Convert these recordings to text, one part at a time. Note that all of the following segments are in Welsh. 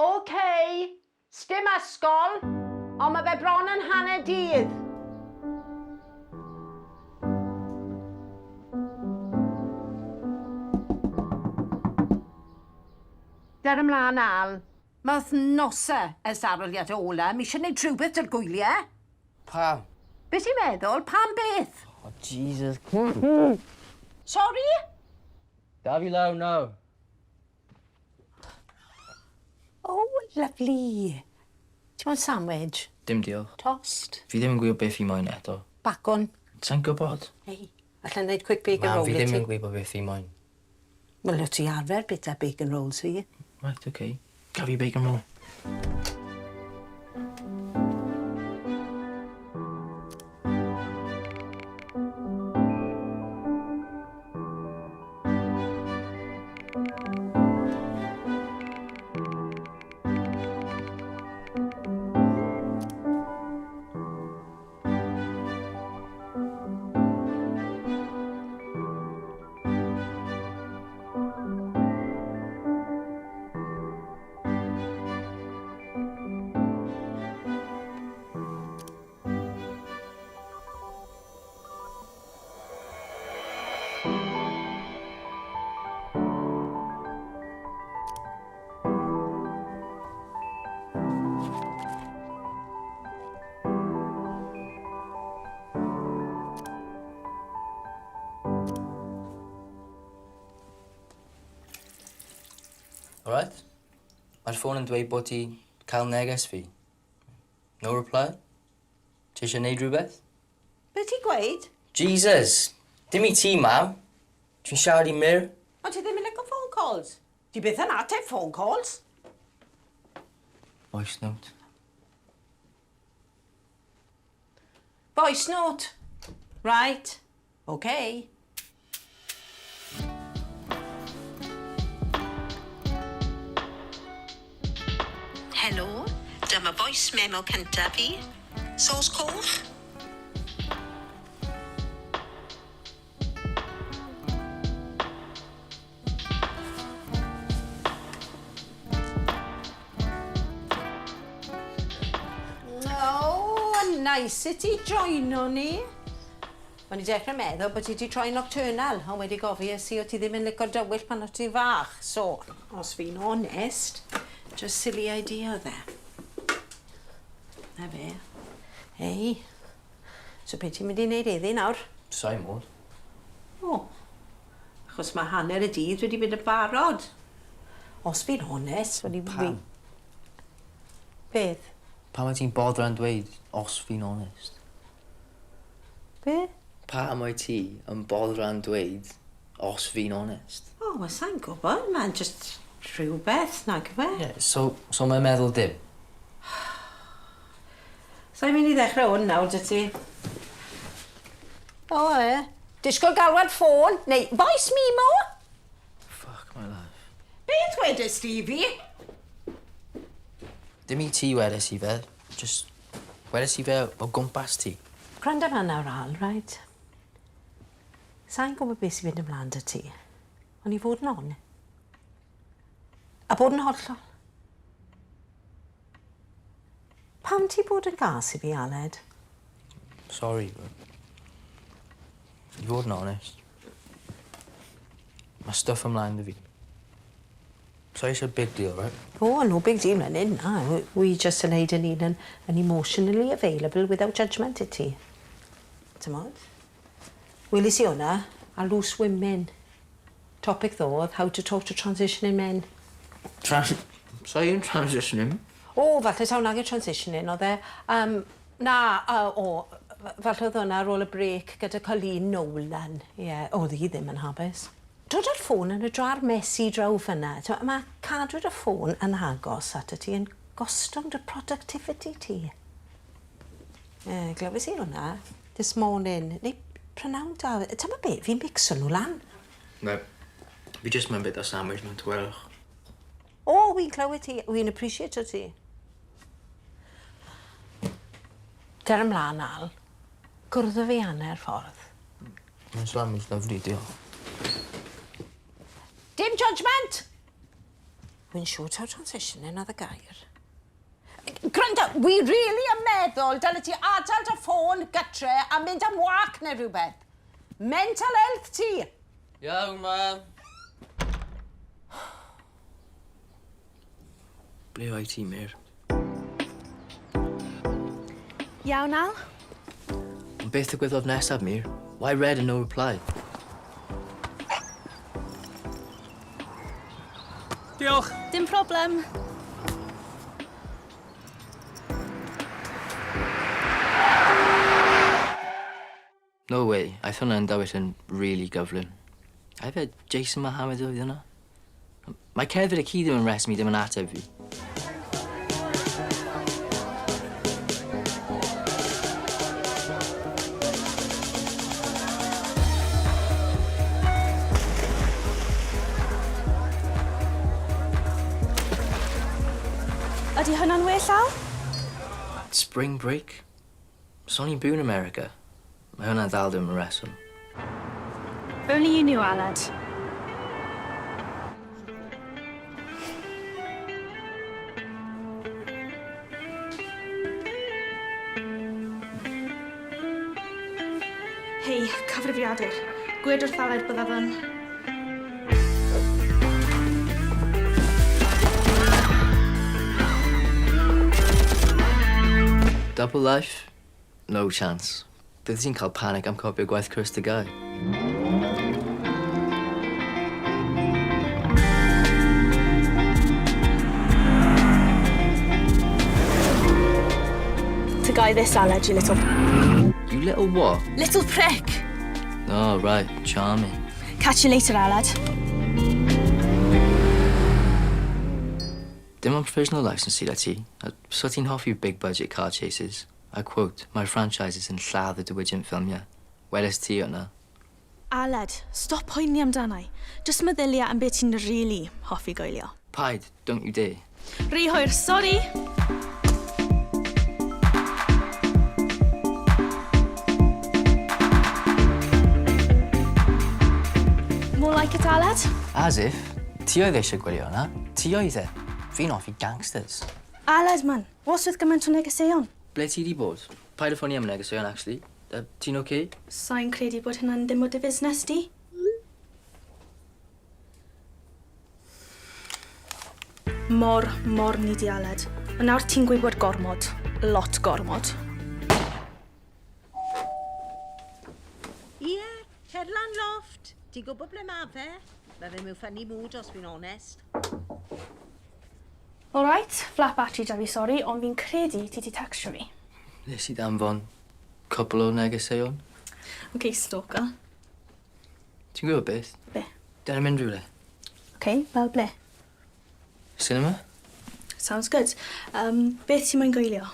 OK, sdim ysgol, ond ma' fe bron yn hanner dydd. Der ymlaen, Al. Mae wythnosau ers arholiad ola, mi eisiau gwneud rhywbeth 'da'r gwyliau. Pam? Be ti'n meddwl? Pam beth? Oh, Jesus. Sori? Da fi lawr nawr. Oh, lovely. Ti moyn sandwich? Dim diolch. Tost? Fi ddim yn gwybod beth fi moyn eto. Bacwn? Sai'n gwybod. Ei, alla i neud quick bacon Mam, roll fi i ti. ddim yn gwybod beth fi moyn. Wel, o' ti arfer bita bacon rolls fi. Right, okay. Gaf fi bacon roll? Alright. Mae'r ffôn yn dweud bod ti cael neges fi. No reply? Ti eisiau neud rhywbeth? Be ti'n gweud? Jesus! Dim i ti, mam. Dwi'n siarad i Mir. Ond ti ddim yn licio phone calls. Ti byth yn ateb phone calls. Voice note. Voice note. Right. Okay. Helo, dyma voice memo cyntaf fi. Sos coch? Oh, nice i ti joino ni. O'n i dechrau meddwl bod ti 'di troi'n nocturnal, ond wedi gofies i o' ti ddim yn lico dywyll pan o' ti'n fach. So, os fi'n onest, just silly idea o'dd e. 'Na fe. Ei. So be' ti'n mynd i neud heddi nawr? Sai mod. O. Achos ma' hanner y dydd wedi mynd yn barod. Os fi'n onest, o'n i... Pam? Beth? Pam wyt ti'n boddran dweud os fi'n onest? Be? Pam wyt ti yn boddran dweud os fi'n onest? O, wel sai'n gwybod, mae'n just rhywbeth, nag yw e? Ie, so, so mae'n meddwl dim? Sai'n mynd i ddechrau hwn nawr, dy ti? O, e. Disgwyl galwad ffôn, neu voice memo? Fuck my life. Beth wedes di i fi? Dim i ti wedes i fe, just wedes i fe o gwmpas ti. Gwranda fan nawr, Al, right? Sai'n gwybod beth sy'n mynd ymlaen 'da ti, ond i fod yn on. A bod yn hollol. Pam ti bod yn gas i fi, Aled? Sorry, but... I fod yn onest, mae stuff ymlaen 'da fi. So eisiau big deal, right? Oh, no big deal fan hyn, na. Wi jyst yn neud yn hun yn, yn emotionally available without judgment i ti. T'mod? Welis i hwnna ar Loose Women. Topic ddo oedd how to talk to transitioning men. Trans... So i'n transitioning? O, falle taw nage transitioning oedd e. Um, na, uh, o, falle oedd hwnna ar ôl y break gyda Colleen Nolan. Ie, yeah, oedd hi ddim yn hapus. Dod â'r ffôn yn y drar messy draw fyna. Mae cadw dy ffôn yn agos atat ti yn gostwng dy productivity ti. Ie, glywes i hwnna this morning. Neu prynawn da. Ti'n be, fi'n mixo nhw lan. Ne. Fi jyst mewn bit o sandwich mewn tywelwch. O, wi'n clywed ti. Wi'n appreciate ti. Der ymlaen, Al. Gwrdd â fi hanner ffordd. Mae'n sandwich lyfli, diolch. Dim judgment! Wy'n siŵr taw transitioning oedd y gair. Gwrando, wi really yn meddwl dyle ti adael dy ffôn gytre a mynd am walk neu rhywbeth. Mental health ti! Iawn, mam. Ble wyt ti, Mir? Iawn, Al? Ond beth ddigwyddodd nesaf, Mir? Why read and no reply? Diolch. Dim problem. No way, aeth hwnna yn dywyll yn really gyflym. A ife Jason Mohammed oedd hwnna? Mae cerdded y ci ddim yn reswm i ddim yn ateb fi. Ydy hwnna'n well, Al? Spring break? So o'n i'n byw yn America. Mae hwnna'n ddal ddim yn reswm. If only you knew, Aled. Hei, cyfrifiadur. Gwed wrth Aled byddaf yn... Double life? No chance. Byddet ti'n cael panic am copio gwaith Chris the Guy. To guy this, Aled, you little... You little what? Little prick! Oh, right. Charming. Catch you later, Aled. Dim ond provisional licence sydd â ti. A so ti'n hoffi big budget car chases. I quote, mae'r franchises yn lladd y diwydiant ffilmiau. Weles ti hwnna? Aled, stop poeni amdana i. Jyst meddylia am beth ti'n really hoffi gwylio. Paid, don't you dare. Rhy hwyr, sori! More like it, Aled? As if. Ti oedd eisiau gwylio hwnna. Ti oedd e. Fi'n hoffi gangsters. Aled, man, what's with gymaint o negeseuon? Ble ti di bod? Paid â phoeni am y negeseuon, actually. Ti'n okay? Sa i'n credu bod hynna'n ddim o dy fusnes di. Mor, mor ni di Aled. Ond nawr ti'n gwybod gormod. Lot gormod. Ie, Herlan Loft. Ti'n gwybod ble ma fe? Mae fe mewn funny mood, os fi'n onest. All right, flat battery da fi, sori, ond fi'n credu ti 'di textio fi. Nes i danfon cwpl o negeseuon. OK, stalker. Ti'n gwybod beth? Be? Dere mynd rhywle. OK, fel ble? Cinema? Sounds good. Beth ti'n moyn gwylio?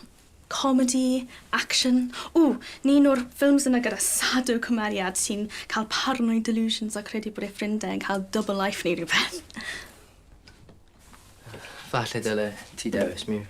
Comedy, action? Ww, un o'r ffilms yna gyda sado cymeriad sy'n cael paranoid delusions a credu bod ei ffrindiau yn cael double life neu rhywbeth. Falle dyle ti dewis, Miw.